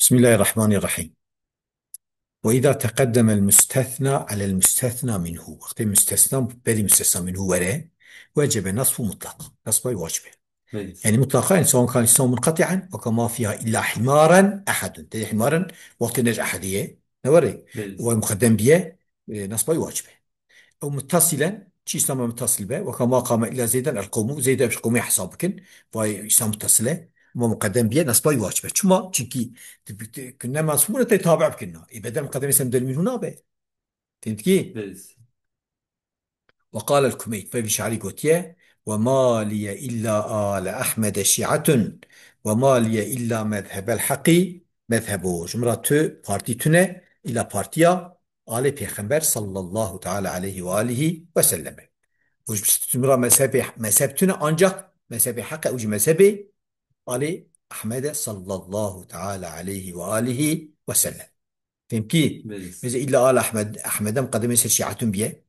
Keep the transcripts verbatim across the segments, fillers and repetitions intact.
بسم الله الرحمن الرحيم. وإذا تقدم المستثنى على المستثنى منه. Wextê mustesna berî mustesna minhu were, وجب نصب مطلق. Nasbay wacib e. Belê. Yani mutlaka, yani سواء كان اسما منقطعا وكما فيها إلا حمارا أحد. Tê حمارا wextê ne ji ehedê ye. Ne were? Belê. Wa muqeddem biye, e, nasbay wacib e. Ew muttasilen, çi îslam muttasil be, weka ma qame illa Zeyden el qewmû, Zeyd ev qewmê hesab bikin, vay îslam muttasile, ma muqeddem biye, nasbay wacib e. Çima? Çimkî tu, tu, tu, nema sibûne te tabi bikin na. Ê bedel muqeddemê ser mudel minhu nabe. Fehmtkî? Belê. وقال الكميت, vê şairî gotiye, وما لي إلا آل أحمد شيعة، وما لي إلا مذهب الحق مذهبه. Ji min re tu partî tune, îla partiya Alê Pêxember sallallahu teala aleyhi ve alihi ve sellem e. Û ji min re mezhebê, mezheb tune, ancak mezhebê heq e, ew jî mezhebê Alê Ehmed e sallallahu teala aleyhi ve alihi ve sellem. Fehmkî? Belê. Mesela illa Al Ehmed, Ehmed em qedimê ser şiatun biye.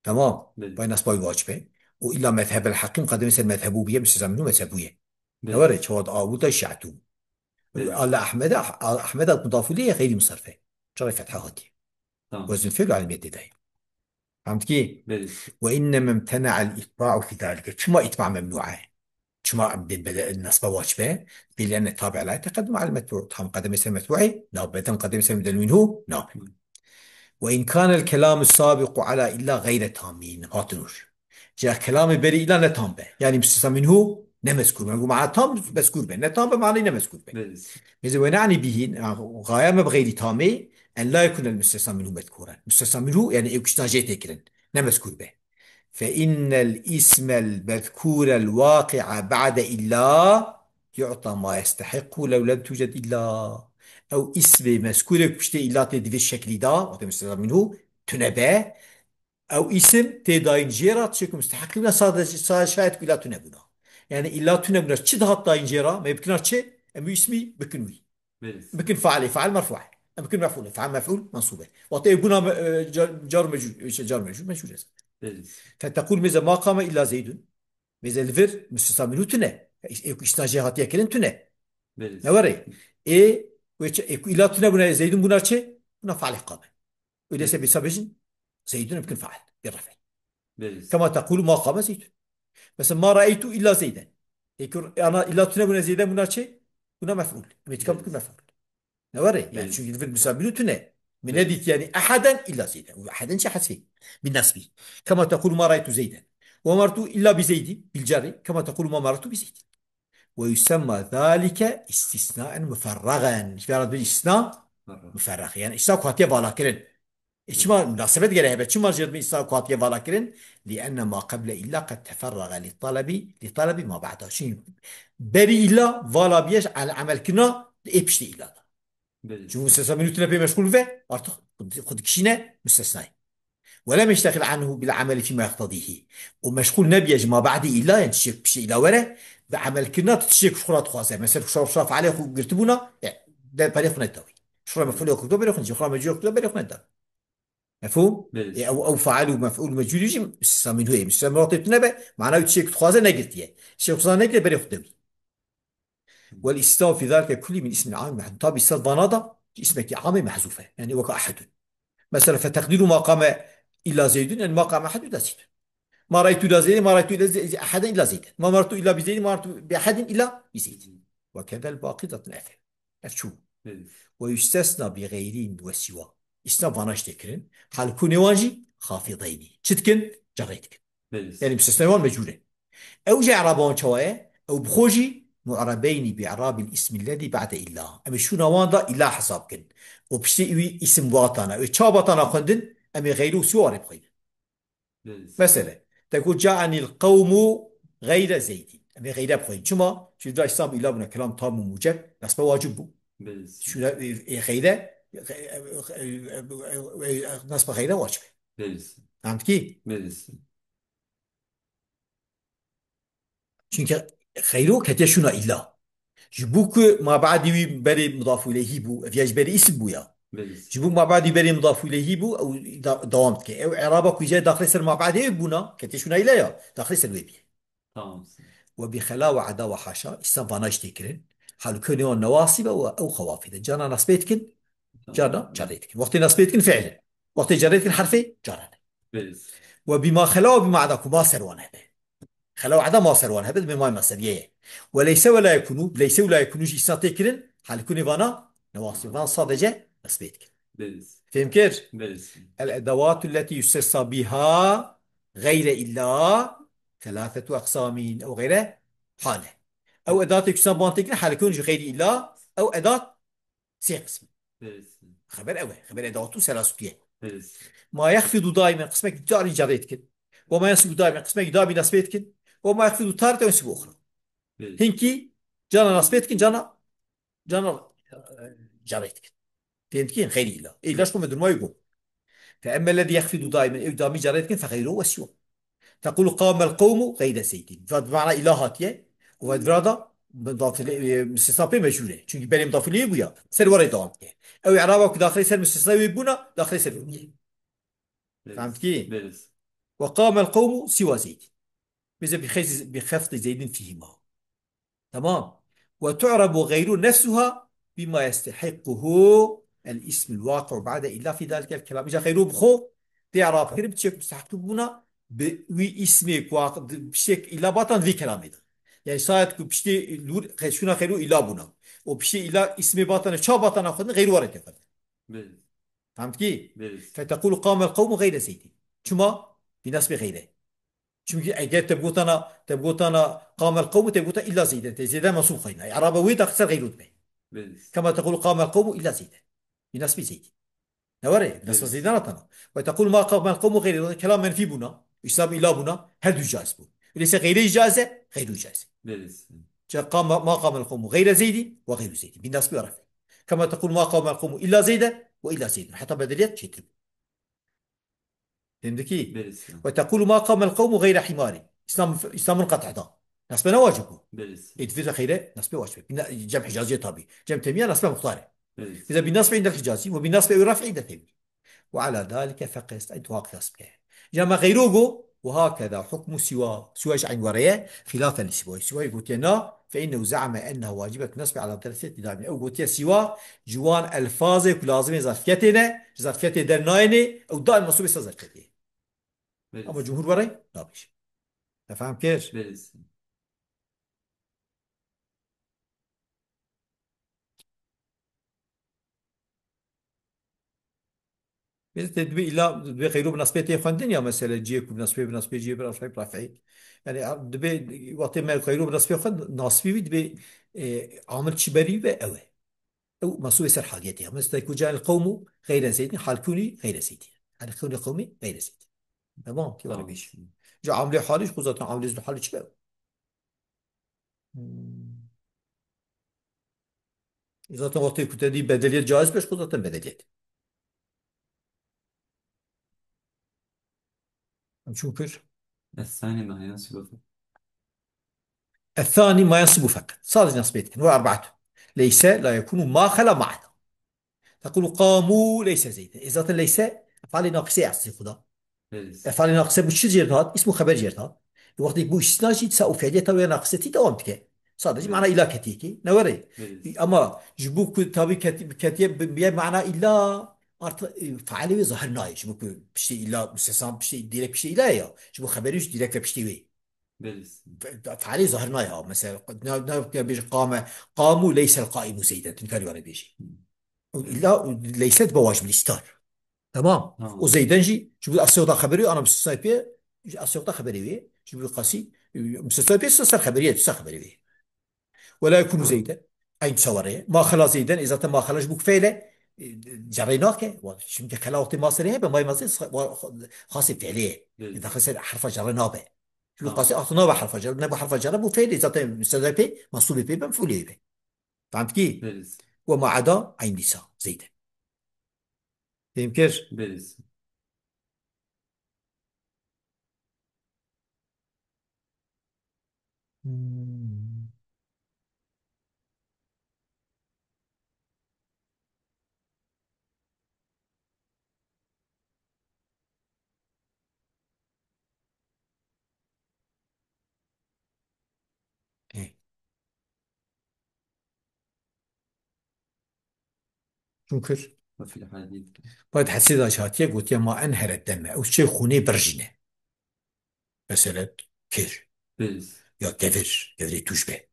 Tamam. Belê. Bay nasbay wacib e. Û illa mezheb el heqî qedimê ser mezhebû biye, mistesna minhu mezhebû ye. Belê. Ne were, çawa da awuta şiatû. Belê. Ala Ahmeda, Ahmeda mudafû lê ye, xeyrî musarfe. Çawa fetha hatiye. Tamam. Wezn fiil alimiyetê de ye. Fehmtkî? Belê. Ve inneme imtene'el itba'u fi zalike. Çima itba memnu e? Çima em bên bede-, nasba wacib e? Bê li'enne tabi la yeteqedemu alel metbu. Tam qedemê ser metbu'ê, na beden qedemê ser mudel minhu, na. Ve in kanel kelamu sabiqu ala illa gayre tamin. Hatin ûr. Ji kelamê berî illa ne tam be. Yani mustesna minhu ne mezkur be. Bu mana tam mezkur be. Ne tam be manayı ne mezkur be. Belê. Mesela ve na'ni bihi, gaye me bi gayri tamê, en la yekunel mustesna minhu mezkuren. Mustesna minhu yani ew kiştan jê têkirin. Ne mezkur be. Fe innel ismel mezkurel waqi'a ba'de illa yu'ta ma yestehiqu lew lem tuced illa. Ew ismê mezkurê ku piştê illa tê divê şeklî da, wate mustesna minhu, tune be. Ew îsim tê dayîn jê re tiştê ku musteheqî bûna, sade, sa-, şayet ku îla tune bûna. Yani îla tune bûna, çi dihat dayîn jê re, me bikina çi? Em wî îsmî bikin wî. Belê. Bikin failê, fail merfû e. Em bikin mefûlê, fail mefûl mensûb e. Wextê bûna me-, e, car, car mecûl, e, şey, car mecûl, mecûl e. Belê. Feteqûl mêze ma qame illa Zeydun. Mêze li vir, mustesna minhu tune. E, ê ku îsna jê hatiye kirin tune. Belê. Ne were? Ê, wê çi, ê ku îla tune bûna, ê Zeydun bûna çi? Bûna failê qame. Öyleyse Belê. Bêsa bêjin, Zeydun bikin fail, bir ref'e. Belê. Kema tequlu ma qame Zeydun. Mesela ma ra'eytu illa Zeyden. Ê ku ana illa tune bûna Zeyden bûna çi? Bûna mef'ul. Em ê dikam Belê. Bikin mef'ul. Ne were? Yani Belê. Çünkü li vir mustesna minhu tune. Min Belê. Nedît yani ehaden illa Zeyden. Û ehaden çi hesfî? Bin nasbî. Kema tequlu ma ra'eytu Zeyden. Ve martu illa bi Zeydi, bil cerri. Kema tequlu ma martu bi Zeydi. Ve yusemma zalike istisnaen muferragen. Ji vê re dibêjin istisna Ferrag. Muferrag. Yani istisna ku hatiye vala kirin. E, çima munasebet gere hebe? Çima jê dibêjin istisna ku hatiye vala kirin? Li enne ma qeble illa qed teferraga li talebi, li talebi ma ba'da. Çünkü berî illa vala biye ji el-, emel kirina ê piştî illa da. Belê. Çünkü mustesna minhu tune pê meşgul ve artık xwe dikişîne mustesnayê. Ve lem yeştexil anhu bil ameli fîma yeqtedîhî. Û meşgul nebiye ji ma ba'dî îla, yani tiştê ku piştî îla were, bi emelkirina tu tiştê ku ji xwe re dixwaze. Mesela ku şaf, şaf alê xwe girtibûna, e, de perê xwe neda wî. Ji xwe re mef'ulê xwe girtibo, berê xwe neda wî. Ji xwe re mecûlê xwe girtibo, berê xwe neda wî. Mefhûm? Belê. E, ew, ew fail û mef'ul mecûlî jî mistesna minhu ye. Mistesna minhu tune be, mana wî tiştê ku dixwaze negirtiye. Tiştê ku dixwaze negirtiye, berê xwe de wî. Wal istisnau fi zalike kulli min ismin amin mehzûf. Tabi istisna vana da ji ismekî amê mehzûf e. Yani weka ehedun. Mesela feteqdîru ma qame illa Zeydun, yani ma qame ehedun illa Zeydun. Ma raytu illa Zeydin, ma raytu illa Ze-, ehedin illa Zeydin. Ma martu illa bi Zeydin, ma martu bi ehedin illa bi Zeydin. Ve kedel baqî zaten ev. Ev çû. Belê. Ve yustesna bi gayrin ve siwa. Îstisna vana jî tê kirin. Hal kûnê wan jî xafideynî. Çi dikin? Cerrê dikin. Belê. Yani mistesna wan mecûr e. Ew jî eraba wan çawa ye? Ew bi xwe jî mu'rebeynî bi i'rabil ismî lezî ba'de illa. Em ê şûna wan da illa hesab kin. Û piştî wî îsim vatana. Wê çawa vatana xwendin? Em ê xeyrû siwa rê bixwînin. Belê. Mesele. Te got, "Ca'enil qewmu geyre Zeydî." Em ê geyre bixwînin. Çima? Çünkü da îslam illa bûne kelam tam û muceb. Nasbe wacib bû. Belê. Şûna, e, e, geyre, e, e, e, e, e, nasbe geyre wacib e. Belê. Fehmtkî? Belê. Çünkü xeyro ketiye şûna illa. Ji bo ku ma ba'dî wî berê mudaf ileyhî bû, ev ya ji berê îsim bû ya. Belê. Ji bo ma ba'dî berê mudaf ileyhî bû, ew da-, dewam dike. Ew i'raba ku îca daxilê ser ma ba'dê bûna, ketiye şûna illa ya, daxilê ser wê bîye. Tamam. Ve bi xela ve ada ve haşa, îslam vana jî tê kirin. Halkûnê wan newasî be û ew xewafî de. Cana nesbê dikin, cana cerê dikin. Wextê nesbê dikin fiil in. Wextê cerê dikin herfê cara ne. Belê. Ve bîma xela ve bîma eda ku ma ser wan hebe. Xela û eda ma ser wan hebe, dibê ma meseriye ye. Ve leyse ve la yekûnû, leyse û la yekûnû jî îsna tê kirin, halkûnê vana newasî, van sadece nesbê dikin. Belê. Fêm kir? Belê. El edewatu lletî yustesna bîha geyre îlla thelâthetu eqsamîn. Ew geyre hale. Ew edatê ku îsna ban tê kirin, halkûn ji geyre îlla, ew edat sê qism. Belê. Xeber ew e. Xeber edewatû selasûtî ye. Belê. Ma yexfidu daimen qismekî carî cerê dikin. Ve ma yensibu daimen qismekî dabî nesbê dikin. Ve ma yexfidu tareten yensibu uxra. Belê. Hinkî cana nesbê dikin, cana, cana, e, cerê dikin. Fêm dikin? Xeyrî îlla. Îlla ji xwe me durmayê got. Fe emmellezî yexfidu daimen, ew damî cerê dikin, fe xeyru ve siwa. Tequlu qamel qewmu geyre Zeydîn. Va bi mana îla hatiye. Û va vira da, mudafile, e, müstesna pê mecbûr e. Çünkü berê mudafile bûya. Ser were dewam dike. Ew i'raba ku daxilê ser müstesna wê bûna, daxilê ser wê bûye. Belê. Fehmtî? Belê. Ve qamel qewmu siwa Zeydîn. Bize bi xez-, bi xefdi Zeydîn fihima. Tamam. Ve tu'rabu gayru nefsuha bima yestehiqquhu el ismul vaqi'u ba'de illa fi zalikel kelam. Îca gayru bi xwe tê i'rab kirin, bi çek mustehiq bûna, bi wî ismê ku waq-, bi şek illa batan vî kelamê de. Yani şayet ku piştê lûr, xeşûna gayru illa bûna. O piştê illa ismê batane, ça batana xwe gayru were tê xwe. Belê. Fehmtî? Belê. Fetequlu qamel qewmu gayre Zeydîn. Çima? Bi nasbê gayre. Çünkü eger te gotana, te gotana qamel qewmu, te gotana illa Zeyden. Te Zeyden mensûb xweyna. I'raba wê daxil ser geyru dibe. Belê. Kema tequlu qamel qewmu illa Zeyden. Bi nasbî Zeydî. Ne were? Nasba Belê. Zeyden atana. Ve tequlu ma qamel qewmu geyre. Kelam menfî bûna. Îslam illa bûna. Her du caiz bû. Öyleyse geyre caize, geyru caize. Belê. Ca qama, ma qamel qewmu geyre Zeydî ve geyru Zeydî. Bi nasbî ve rafî. Kema tequlu ma qamel qewmu illa Zeyden ve illa Zeydin. Heta bedeliyet çêtir bû. Fehmdikî? Belê. Ve tequlu ma qamel qewmu geyre himari. Îslam, Îslam munqetih da. Nasbe ne wacib bû. Belê. Ê, divê de xeyre nasbe wacib. Bîna-, cem Hicaziye tabi. Cem Temiya nasbe muxtar e. Belê. Bize bi nasbe indel Hicazi ve bi nasbe ew rafî indel Temi. Ve ala zalike feqis. Ey tu haq qiyas bike. Ya me geyro go, ve hakeza hukmu siwa. Siwa ji eyn were ye, xilafen li siwa. Siwa gotiye na, fe innehu za'ame enneha wacibet nasbe ala dereceti daimi. Ew gotiye siwa, ji wan elfazê ku lazimê zarfiyetê ne, ji zarfiyetê dernayênê, ew daima mensûbê ser zarfiyetê. Belê. Ama cumhur were nabêje. Te fehm kir? Belê. Belê te dibê îla, dibê xeyro bi nasbê tê xwendin ya mesele cihê ku bi nasbê, bi nasbê cihê bi rafî, rafî. Yani, a, dibê wextê me xeyro bi nasbê xwend, nasbî wî dibê, e, amil çi berî ve ew e. Ew mesûbê ser haliyetê ya. Mesela ku ca'el qewmu geyre Zeydin, halkûnî geyre Zeydin. Halkûnî qewmî geyre Zeydin. Tamam, ki were Tamam. bêjî. Ca amilê halî, ku zaten amilê zû halî çi be? Hmm. Zaten wextê ku te dî bedeliyet caiz be, ku zaten bedeliyet. Em çûn kir? الثاني ما ينصب فقط. الثاني ما ينصب فقط. Sadece nasb etkin. Ve erbaatu. Leyse la yekunu ma xela ma ada. Tekulu qamu leyse Zeyden. E zaten leyse efalê naqise eslê xwe da. Evet. Efalê naqise bu çi cêr hat? İsmu xeber cêr hat. E, wextê bu istisna jî sa û fiiliyeta wê naqise tî dewam dike. Sadece Evet. mana illa ketiye ki. Ne were? Evet. E, ama ji bu ku tabi keti-, ketiye bi, bi mana illa artık, e, faali ve zahir nayê. Ji bu ku piştî illa müstesna piştî direkt piştî illa ya. Ji bu xeberî jî direkt ve piştî wê. Belê. Fe-, fealê zahir nayê ha. Mesela, ne, ne, ne bêje qame, qamu leysel qaimu Zeyden. Tu nikarî wana bêjî. Hmm. Îlla leyse dibe wacib îstar. Tamam. Tamam. O Zeyden jî, ji bo esyoda xeberî, ana müstesnayê pê, ji esyoda xeberî wê, ji bo qasî, e, müstesnayê pê ser xeberî ye, ser xeberî wê. Wela yekunu Zeyden. Eyn çawarê. Ma xela Zeyden, e, zaten ma xela ji bo fiile, e, cerê nake. Wa, çünkü xela wextê ma serê hebe, ma ma serê, wa, xasê fiilê ye. Evet. Daxil ser herfa cerê nabe. Çünkü Tamam. qasî axtı nabe herfa cerê, ne bu herfa cerê, bu fiilê zaten müstesnayê pê, mensûbê pê, mefûlê pê. Fehmtkî? Evet. Ve ma ada eyn dîsa, Zeyden. Fêm kir? Belê. Hmm. Ê. Çûn kir. وفي الحديث. Bayt hesê de hatiye gotiye ma enhere deme. Ew çê xûnê birjîne. Mesela kir. Biz. Ya kevir. Kevirê tûj be.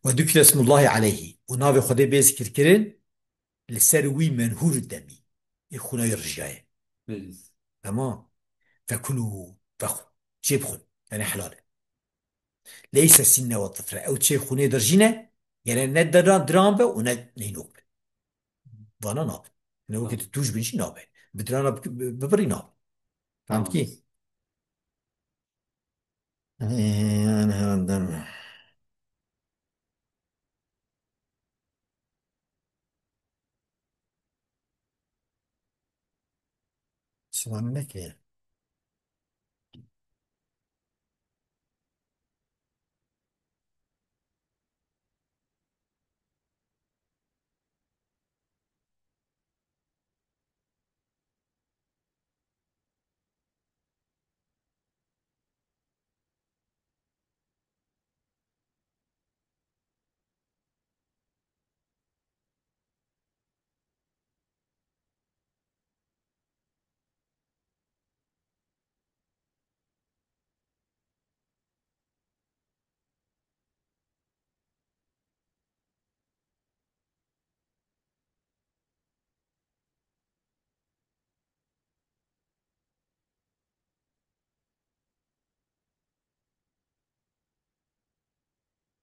Ve dukire smullahi aleyhi. Û navê Xwedê bê zikirkirin li ser wî menhûr demî. Ê xûna wî rijiyaye. Biz. Tamam. Fekulû. Vexwin. Çê bixwin. Yani helal e. Leyse sinne ve tifre. Ew çê xûnê dirjîne. Gere ne diran, diran be û ne neynoq be. Vana nabe. Ne wekî Tamam. tu tûj bin jî nabe. Bi dirana bi-, bi-, bibirî nabe. Tamam. Fehmtî? Ee, yani herhalde. Sivan neke.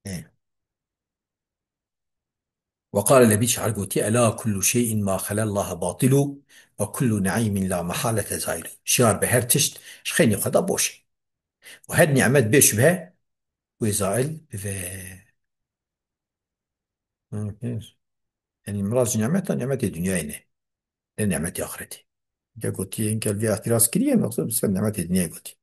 Ê. وقال النبي, şair gotiye, ألا كل شيء ما خلا الله باطل وكل نعيم لا محالة زائل. Şiyar be, her tişt ji xeynî xwe de boş e. Û her nîmet bê şubhe wê zail bibe. Hı, hı. Yani miraz ji nîmeta, nîmetê dinyayê ne. Ne nîmetê axretê. Ya gotiye, inkel vê îtiraz kiriye, yoksa bi ser nîmetê dinyayê gotiye.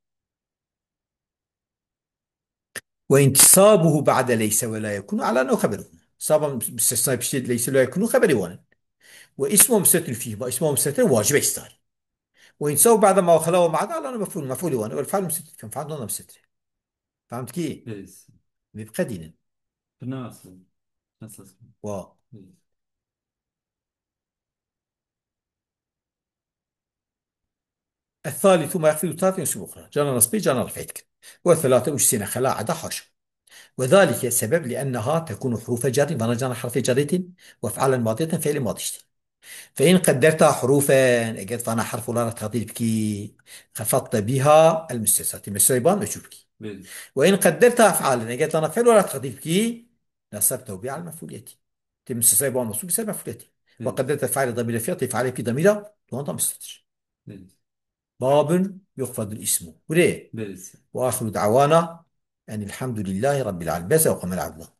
وانتصابه بعد ليس ولا يكون على أنه خبر. Saba müstesna piştî leyse la yekunu xeberê wan in. واسمه مستتر فيه, ba isma müstetir wacib e îstar. وانتصابه بعد ما خلا وما عدا على أنه مفعول, mef'ulê wan e. والفعل مستتر, fem fail dona müstetir. Fehmtî? Evet. Vê biqedînin. Nasıl? Nasıl? Wa. Evet. الثالث ما يخفي ثلاثة ينصب أخرى. Cana nasbê, cana rif'ê dikin. والثلاثة û sêne xela eda haşa. وذلك sebeb لأنها تكون حروف جر, vana cana herfê cerê tên, وأفعالا ماضية, fiilê madî jî tên. فإن قدرتها حروفا, eger vana herf olarak takdir bikî, خفضت بها المستثنى, tê müstesna ban meçhûl bikî. Belê. وإن قدرتها أفعالا, eger vana fiil olarak takdir bikî, نصبته بها على المفعولية. Tê müstesna ban mensûb bi ser mef'uliyetê. Belê. وقدرت الفاعل ضمير الفعل, tê fiilê bikî damîra di wan de müstetir. Belê. باب يخفض الاسم. Hûrê. Belê. وآخر دعوانا أن الحمد لله رب العالمين. Bes e, o qemel abla.